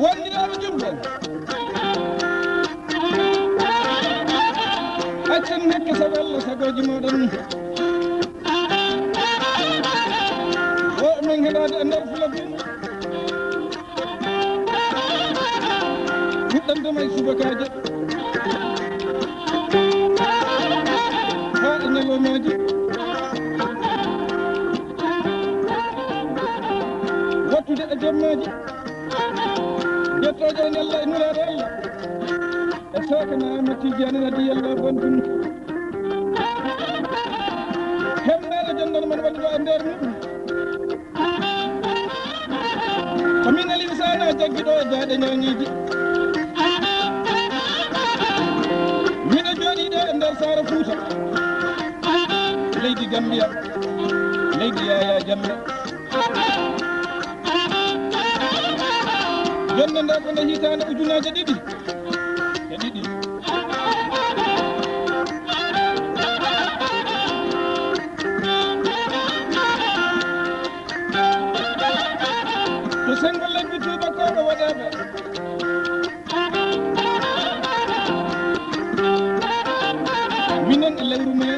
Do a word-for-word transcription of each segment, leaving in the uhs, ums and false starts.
Wanndiraaɓe julɓe, accen hakke sago Allah, sagooji mooɗon. Wo min heɗaade e nder Fuladu. Fuɗɗantema e subakaajo haa e ñalawmaaji, wattude e jemmaaji, jettooje e Nella e Nulaaɗo Allah. E saaka na Ahmad Tijaani radiyallahu anhu. Hembeere jonɗon men woni ɗo e nder muɗum. Ko min Aliou Sané jaggi ɗo e jaaɗe ñaañiiji. Miɗo jooɗii ɗo e nder saare Fuuta, leydi Gambiya, leydi Yaya Jammeh. Jonde nde ko nde hitaande ujunaaje ɗiɗi e ɗiɗi. To senngo lebbi tuubakooɓe waɗeeɓe, minen e lewru mee,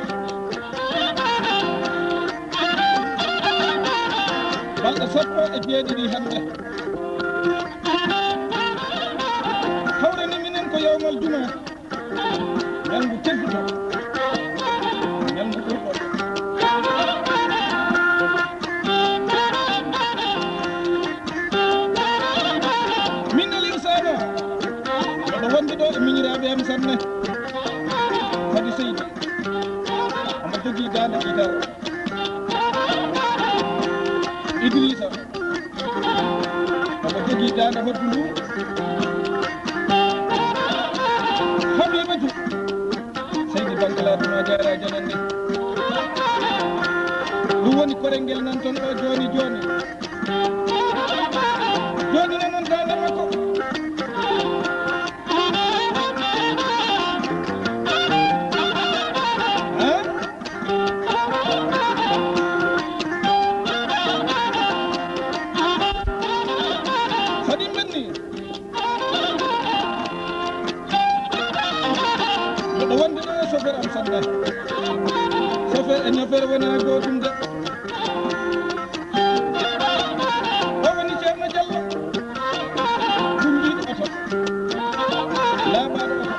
balɗe sappo e jeeɗiɗi hannde. Hawrani minen ko yawmal juma, ñalngu tedduɗo, ñalngu ɓurɗo. Min Aliou Sané, miɗo wonde ɗo e miñiraaɓe am sanne. Kadi Seydi, omo jogii daande Idar. Idrissa, omo jogii daande hoddu ndu. Habibatu, Seydi Bankalaatu ma jaara janande. Ɗum woni korel ngel nan toon ɗo jooni jooni. Jooni nanon daande makko. Ha? Kadi min ni. Miɗo wonde ɗo e sofeer am sanne. Sofeer e ñofeer wona gootum de. O woni Ceerno Jallo. Ɗum yiɗi oto. Laaɓaaɗo oto.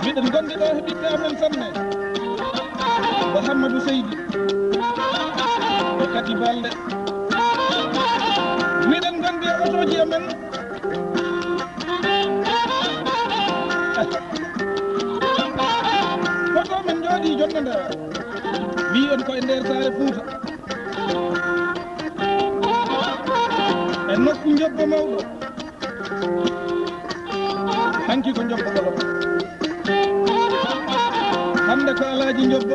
Miɗen ngondi ɗo he ɓiɓɓe amen sanne. Mouhamadou Seydi. E Kati Balde. Miɗen ngondi e otooji amen. Hoto min njooɗii jonde nde. Wiyon ko e nder saare Fuuta. E nokku njobbo mawɗo. Hanki ko njobbo kolo. Hannde ko alaaji njobbo.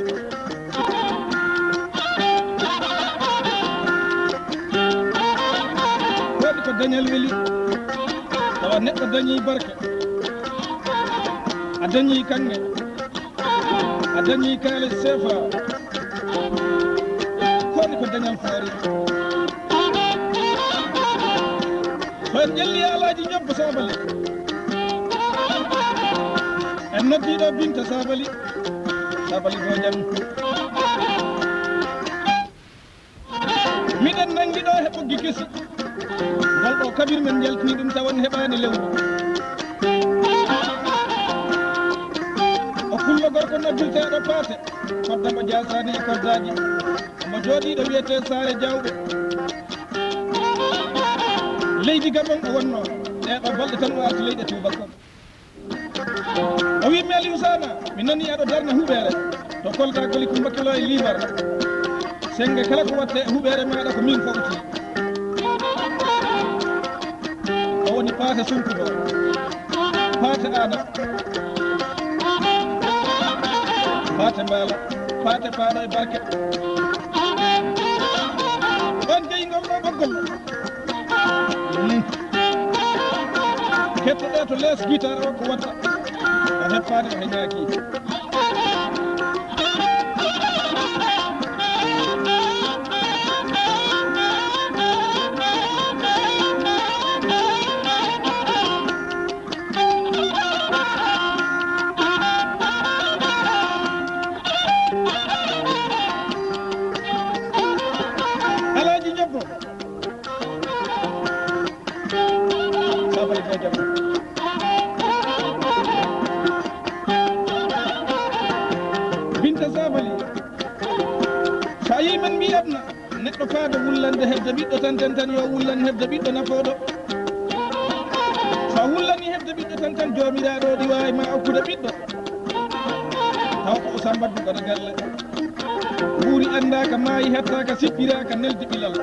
Waɗi ko dañal weli. Tawa neɗɗo dañi barke. A dañi kanŋe. A dañi kaale sefa. Koni ko dañal foori. So en ƴelli alaaji njobbo Sabali. En noddi ɗo Binta Sabali. Sabali ko jam. Miɗen nangi ɗo he ɓoggi kesi. Ngol ɗo kabir men njaltini ɗum tawan heɓaani lewru. O pullo gorko noddirteeɗo Paate. Kodda mo jaasaani e koddaaji. Omo jooɗii ɗo wiyetee Saare Jaawɓe. Leydi Gabon o wonnoo. Ɗee ɗo balɗe tan o arti leyɗe tuubakooɓe. O wi mi Aliou Sané, mi nani aɗo darna huɓeere to Kolda Goli Kumba Kilo e Libar. Sennge kala ko watte e huɓeere maaɗa ko min fawti. O woni Paate Sunkuɗo, Paate Aana, Paate Mbaalo, Paate Paaɗo e Barke. Ɗon jeyi ngol ɗo ɓoggol. Hmm. Kettoɗe to les guitar o ko watta. A heppaani o heñaaki. Yii men mbiy aduna, neɗɗo faado wullande heɓde ɓiɗɗo tan, tan, tan yo wullan heɓde ɓiɗɗo nafooɗo. So a wullanii heɓde ɓiɗɗo tan, tan Joomiraaɗo o ɗi waawi ma okkude ɓiɗɗo. Taw ko o Samba Duga galle. Ɓuuri anndaaka, maayi hettaaka, sippiraaka, neldi ɓilal.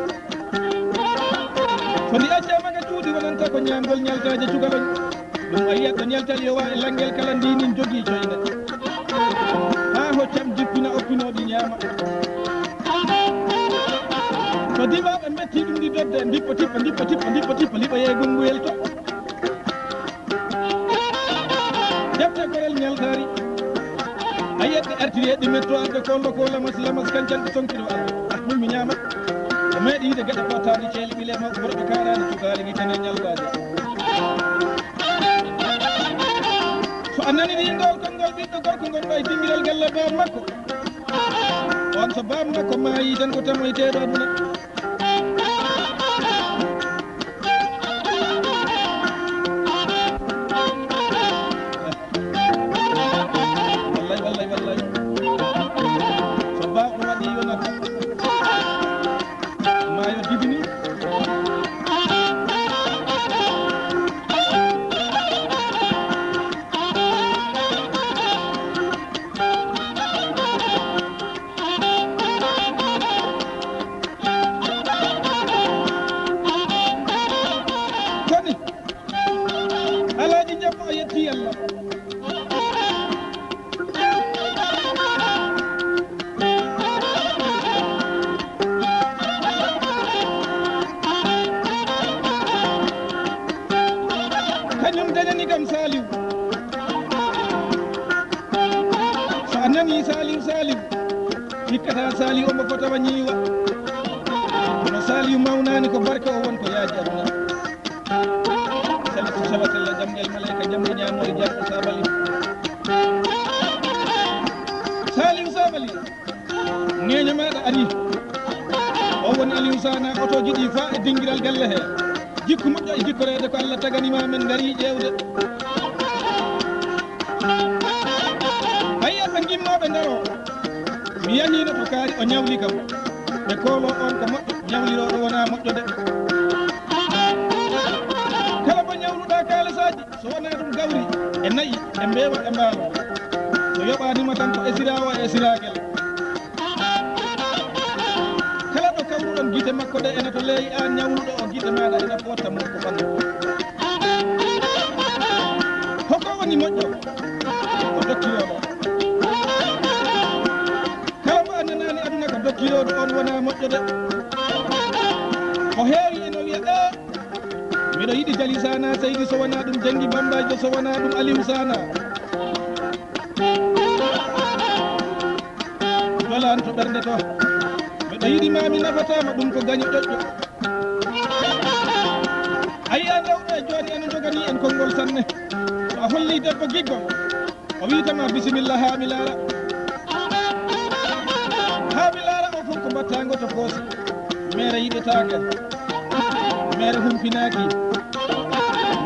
So ndi accaama ka cuuɗi wonanta ko ñaamgol ñaltaaje cukalon. Ɗum a yiyat ɗo ñaltal yowa e lanngel kala ndinin jogii coyne. Haa hoccam jippina oppinooɗi ñaama. So dimaaɓe mbetti ɗum ndi dodde, ndippa tippa, ndippa tippa, ndippa tippa, liɓa yeegungu yelto. Defte korel ñaltaari. A yiyat ɓe artiri e ɗi metto arɓe kollo ko lamas lamas kancan ɓe sonkiro Allah. Ah, min mi ñaama. O meeɗi yiide geɗe pottaani ceeli ɓile mawɓe worɓe kaaraani cukaali witane ñaltaaje. So a naniri ngol konngol ɓiɗɗo gorko ngonɗo e dingiral galle baaba makko, on so baaba makko maayi tan ko tamoyteeɗo aduna. Wallay, wallay, wallay. So baaba waɗi yonata. Maayo jibini. Koni Alaaji Njammo a yetti Allah. Kañum dañani kam Saliou. So a nani Saliou, Saliou, hikka ta Saliou omo fota wa ñiiwa. Kono Saliou mawnani ko barke o won ko yaaji aduna. Saliou Sala Sala jamgel malayka jamgo ñaamo e jamgo sabali. Saliou Sabali. Ŋeeño maaɗa ari. O woni Aliou Sana, otooji ɗi fa e dingiral galle he. Jikku moƴƴo e jikkoreede ko Allah tagani ma, men ngari ƴeewde. Ayi, ɓe ngimma ɓe ndaro. Mi yahiino to kaari, o ñawli kam. Ɓe koolo on ko moƴƴo, ñawlirooɗo wonaa moƴƴo de. Kala mo ñawluɗaa kaalisaaji, so wonaa ɗum gawri e na'i e mbeewa e mbaalo, so yoɓaanima tan ko esiraawo e esiraagel. Kala ɗo kawruɗon gite makko ɗe ena to leeyi, aan ñawluɗo o gite maaɗa ena footta mo ko ɓandu. Hoko woni moƴƴo? Ko dokkirooɗo. Kala mo a nanaani aduna ko dokkirooɗo on wonaa moƴƴo de. Ko heewi eno wiya, ee, miɗo yiɗi Jali Sana Seydi, so wonaa ɗum Janngi Bambajo, so wonaa ɗum Aliou Sana. Dolaan to ɓernde to. Miɗo yiɗi ma, mi nafataama, ɗum ko gaño ƴoƴƴo. A yiyan rewɓe jooni ene njoganii en konngol sanne. So a holli debbo giggol, o wiytama bisimilla haa mi laara. Haa mi laara o fof ko mbattaango to poosi. Mere yiɗetaake. Mere humpinaaki.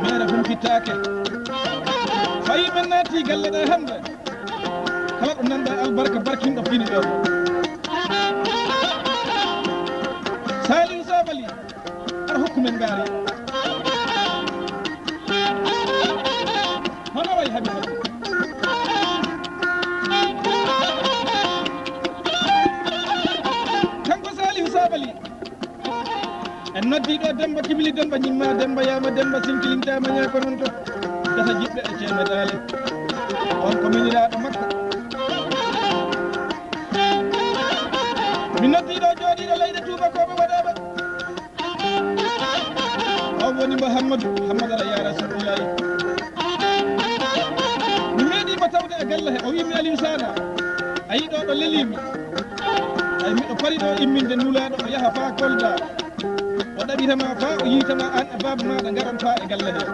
Mere humpittaake. Fayi men naati galle ɗe hannde. Kala ɗo nanɗa albarka barkinɗo fini ɗo. Saliou Sabali, ar hokku men ngaari. Hono way Habibatu. Kanko Saliou Sabali. En noddi ɗo Demba Kimili, Demba Ñimma, Demba Yaama, Demba Sinkilintaama, ñaako noon to gasa jiɓɓe e ceemetaale. On ko miñiraaɗo makko. Mi noddi ɗo jooɗiiɗo leyɗe tuubakooɓe waɗaaɓe. O woni Mbo Hammadu, Hammadu Ara ya Rasulullahi. Mi meeɗiima tawde e galle he, o wiimi Aliou Sana, a yiɗo ɗo leliimi. Ay, miɗo fari ɗo imminde nulaaɗo, o yaha faa Kolda. O ɗaɓitama faa o yiitama aan e baaba maaɗa ngaron faa e galle he.